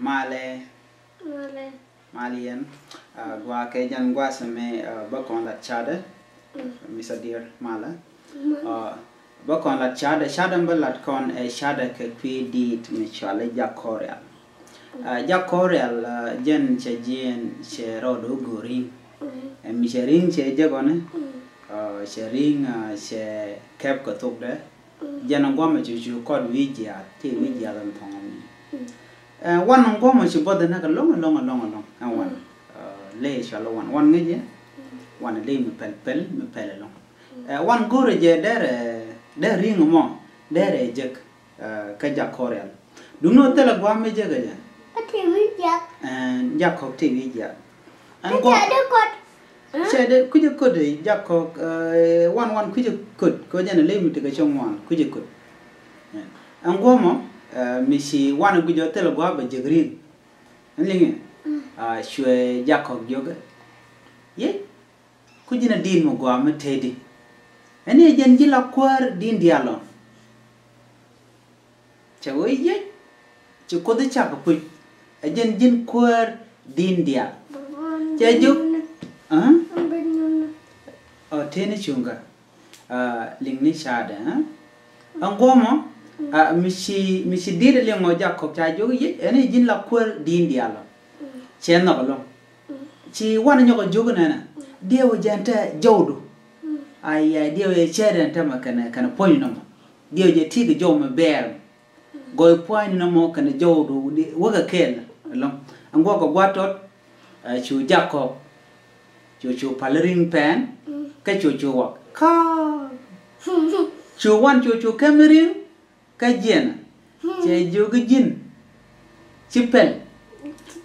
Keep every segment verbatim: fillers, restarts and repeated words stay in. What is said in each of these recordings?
Malɛ. Malɛ. Malɛ yɛn. Gua kɛ jɛn gua̱a̱th mɛ bä kɔn lat cadɛ. Misa dier malɛ. Bä kɔn lat cadɛ, cadɛ bä lat kɔn ɛ cadɛ kɛ kui̱ diit mi cuali jak kɔrial. Jak kɔrial jɛn cɛ jiɛn cɛ rɔɔd ɔ go̱ri̱ŋ. Ɛ mi cɛ ri̱ŋ cɛ jek ɔni. Cɛ ri̱ŋ cɛ kɛp kɛ thokdɛ. Jɛn a guamɛ cu cu kɔt wi̱i̱ jiaath ti wi̱i̱ jiaath ɛn thɔŋ ɛn. Ɛ wan a guamɛ cu bɔth ɛn ɛ kɛ lɔŋ ɛlɔŋ ɛlɔŋ ɛlɔŋ ɛn wan. Ley cual wan wan ŋäc jɛ. Wan ley mi pɛl pɛl mi pɛl ɛlɔŋ. Ɛ wan go̱rɛ jɛ derɛ derɛ ri̱ŋ mɔ derɛ jek. Kä jak kɔrial. Duŋni wä thilɛ guam mi jek ɛ jɛ. Kä ti wi̱i̱ jiaath. Ɛ jak kɔk ti wi̱i̱ jiaath. Ɛn guam. Cɛ dee kui̱cä köt i̱ jak kɔk wan wan kui̱cä köt kɛ jɛn a ley mi tekɛ cäŋ wan kui̱cä köt. Ɛn guɔmɔ mi ci wan a gui̱cä thil gua̱a̱p a jek ri̱ŋ. Ɛn liŋɛ. Cuɛ jak kɔk jiökɛ. Yec. Ku ji̱n a di̱i̱n mi gua̱a̱p mi tëëdi. Ɛn i̱ jɛn ji̱ la kuäär di̱i̱n diaal ɔ. Cɛ wee yec ci Kuoth i̱ cak kuc ɛ jɛn ji̱n kuäär di̱i̱n diaal. Cɛ jiök. Ɔ tëë ni cuŋkä. Liŋ ni caadɛ. Ɛn guɔmɔ mi ci mi ci di̱i̱t liŋ ɔ jak kɔk ca jiök yec ɛn i̱ ji̱n la kuäär di̱i̱n diaal ɔ. Cɛ nhɔk ɛlɔ̱ŋ. Ci wanɛ nyɔk a jiök nɛnɛ diɛw jɛn tɛ jɔwdu. Ai ai diɛw yɛ cɛɛt ɛn tɛmɛ kɛnɛ kɛnɛ puɔ̱ny nɔmɔ. Diɛw jɛ ti kɛ jɔw mɛ bɛɛr. Gɔy pua̱a̱ny ni nɔmɔ kɛnɛ jɔwdu wäkɛ kɛɛl ɛlɔ̱ŋ. Ɛn guɔkɛ gua̱a̱t tɔt. Cu jak kɔk cu cu pal ri̱ŋ pɛn. Kä cu cu wak kaa. Cu wan cu cu kɛm ri̱ŋ. Kä jiɛn cɛ jiök ji̱n ci pɛl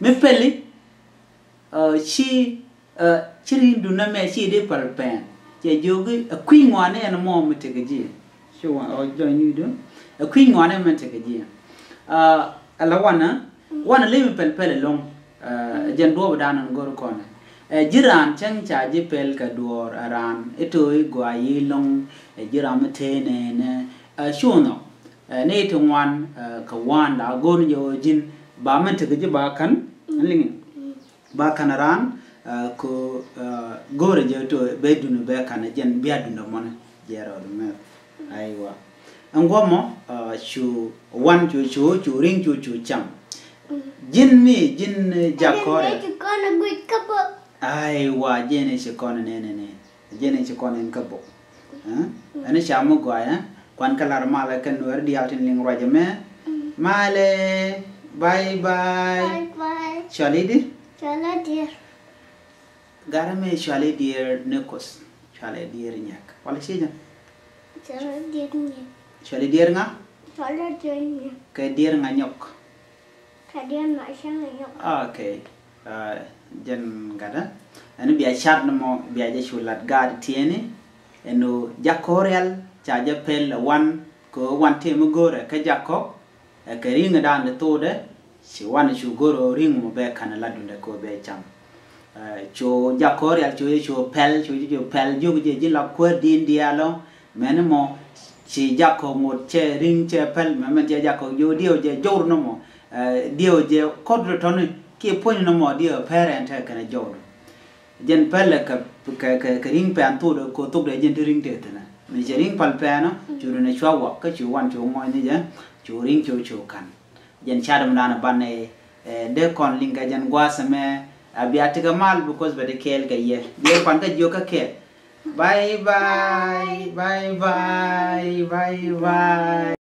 mi pɛli. Ci ci ri̱ŋdu nɛmɛ ci di pɛl pɛn cɛ jiök ɛ kui̱ ŋuani ɛn mɔ mi tekɛ ji̱. Ci wan ɔ jɔny ni du ɛ kui̱ ŋuani mi tekɛ ji̱. Ala wanɛ wanɛ lemi pɛl pɛl ɛlɔŋ. Jɛn duɔɔp dan ɛn go̱r kɔnɛ ɛ ji̱ raan cäŋ ca ji̱ pɛl kɛ duɔɔr ɛ raan ito i̱ gɔaa yi lɔŋ. Ɛ ji̱ ram mi tëë nɛɛnɛ ɛ cuŋ nhɔk. Ni ti ŋuan kɛ wan la go̱r ni jɛ ɣöö ji̱n ba mɛn tekɛ ji̱ ba ka̱n. Liŋi ba ka̱n raan kɛ go̱r jɛ to bɛ duni bɛ ka̱n jɛn bia dundɛ mɔnɛ jɛ rɔɔd mɛ. Aiwa. Ɛn guɔmɔ cu wan cu cu cu ri̱ŋ cu cu cam. Ji̱n mi ji̱n jak kɔrɛ. Aiwa ji̱n ci kɔn nɛnɛ nɛn. Jɛn in ci kɔn in kä bok. Ɛn ca mi gɔaa ɛ kuan kä lar malɛ kɛ nuɛr diaal tin liŋ ruac ɛmɛ. Malɛ. Bye bye. Cuali di. Cuali dier. Garɛ mi cuali dier ni kuth. Cuali dier nyɛk wala ci jɛn. Cuali dier nyɛk. Cuali dier ŋa. Cuali dier nyɛk. Kɛ dier ŋa nyɔk. Kɛ dier ŋa cäŋ nyɔk. Ok. Jɛn gatdä ɛn bia car ni mɔ bia jɛ cu lat gaat tiɛni. Ɛn ɣöö jak kɔrial ca jɛ pɛl ɛ wan kɛ ɣöö wan tëë mi go̱o̱rɛ kä jak kɔk. Ɛ kɛ ri̱ŋ ɛ daan di thokdɛ ci wan cu go̱o̱rɛ ɣöö ri̱ŋ mɔ bɛ ka̱n ɛ lat dundɛ kɛ ɣöö bɛ cam. Cu jak kɔrial cu jɛ cu pɛl cu jɛ cu pɛl jiök jɛ ji̱ la kuäär di̱i̱n diaal ɔ. Mɛni mɔ ci jak kɔk ŋot cɛ ri̱ŋ cɛ pɛl mɛ mɛn cɛ jak kɔk jiök diɛw jɛ jɔwr ni mɔ. Diɛw jɛ kɔt tɔni kiɛ puɔ̱ny nɔmɔ diɛw pɛrɛ ɛn tɛ kɛnɛ jɔwdu. Jɛn pɛlɛ kɛ kɛ kɛ ri̱ŋ pɛn thokdɛ ko thokdɛ jɛn ti ri̱ŋ tëë thinɛ mi cɛ ri̱ŋ pal pɛn ɔ. Cu rinɛ cua wak kä cu wan cu ŋɔcni jɛ cu ri̱ŋ cu cu ka̱n. Jɛn car mi danɛ banɛ dee kɔn liŋ kɛ jɛn gua̱a̱th ɛmɛ. A bia tikɛ mal because bɛ ti kɛɛl kɛ yɛ yɛ kuan kä jiök kä kɛɛl. Bye bye bye bye bye bye.